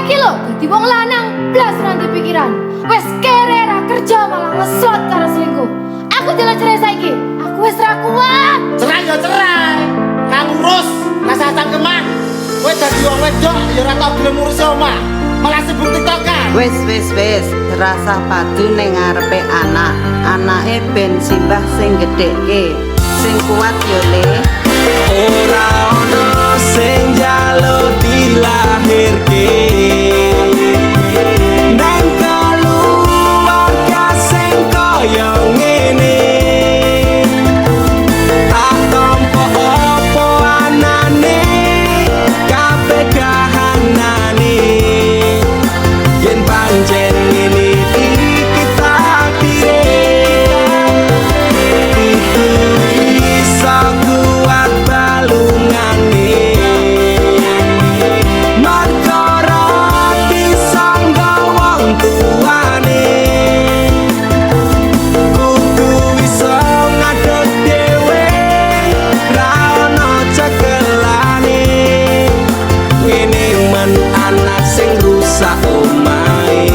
Saiki lho dadi wong lanang blas ra nduwe pikiran. Wes kere ra kerja, malah ngesot karo selingkuh. Aku njaluk cerai saiki. Aku wis ra kuat. Cerai ya cerai. Ra ngurus, rasah cangkeman. Kowe dadi wong wedok ya ora tau gelem ngurusi omah. Malah sibuk TikTokan. Wis, wis, wis, rasah padu ning ngarepe anak. Anake ben simbah sing gedhekke. Sing kuat yo, Le. Ora ono sing njaluk dilahirke nang keluarga sing kaya ngene. Tak tampa apa anane, kabeh kahanane, yen pancen ngene iki takdire, kudu iso kuat balungane. Mergo ra disangga wong tuane, kudu iso ngadeg dhewe, ra ono cekelane. Ngene men anak sing rusak omahe.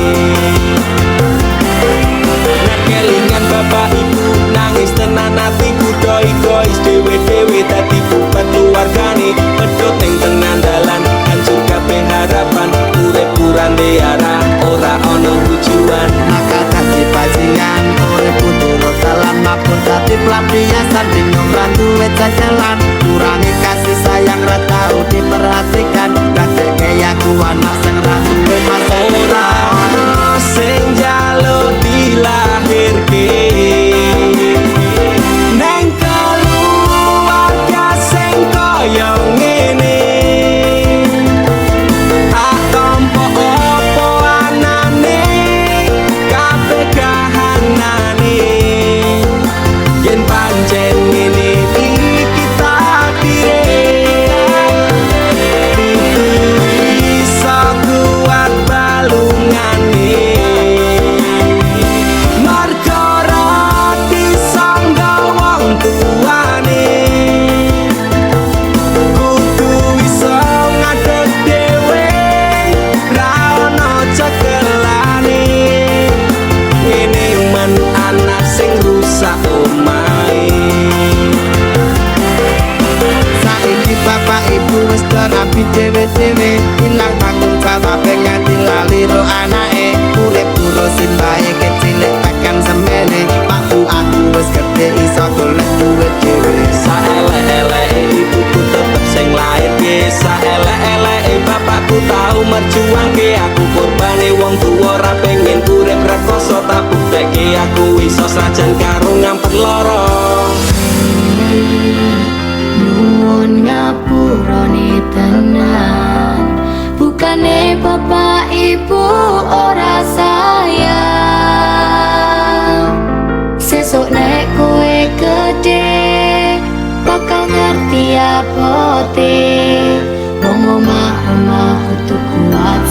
Nek kelingan bapak ibu, nangis tenan atiku. Do egois dhewe-dhewe, dadi bubar keluargane. Pedhot ning tengah dalan, hancur kabeh harapan. Urip kurang arah, ora ono tujuan. Maka dadi bajingan, urip kudu dalan mabur dadi pelampiasan. Bingung ra duwe cekelan, kurangi kasih sayang, ra tau diperhatikan. Dadekke aku anak sing ra duwe masa Ora depan. ono sing njaluk dilahirke neng keluarga sing kaya ngene. Tak tampa apa anane, kabeh kahanane, yen pancen ngene iki takdire, kudu iso kuat balungane. Mergo ra disangga wong tuane, kudu iso ngadeg dhewe, ra ono cekelane. Ngene men anak sing rusak omahe. Saiki bapak ibu wis rabi dhewe-dhewe, ilang tanggung jawab nganti lali ro anake. Urip ngurusin bae kecilik tekan semene. Pak, Bu, aku wis gede, iso golek duit dhewe. Saelek-eleke ibuku tetep sing lairke, saelek-eleke bapakku tau merjuangke aku. Korbane wong tuwa ora pengen urip rekoso, tak buktekke aku iso sajan karo ngampet lara. Nuwun ngapurane tenan, bukane bapak ibu ora sayang. Sesuk nek kowe gede bakal ngerti abote. Wong omah omah kudu kuat.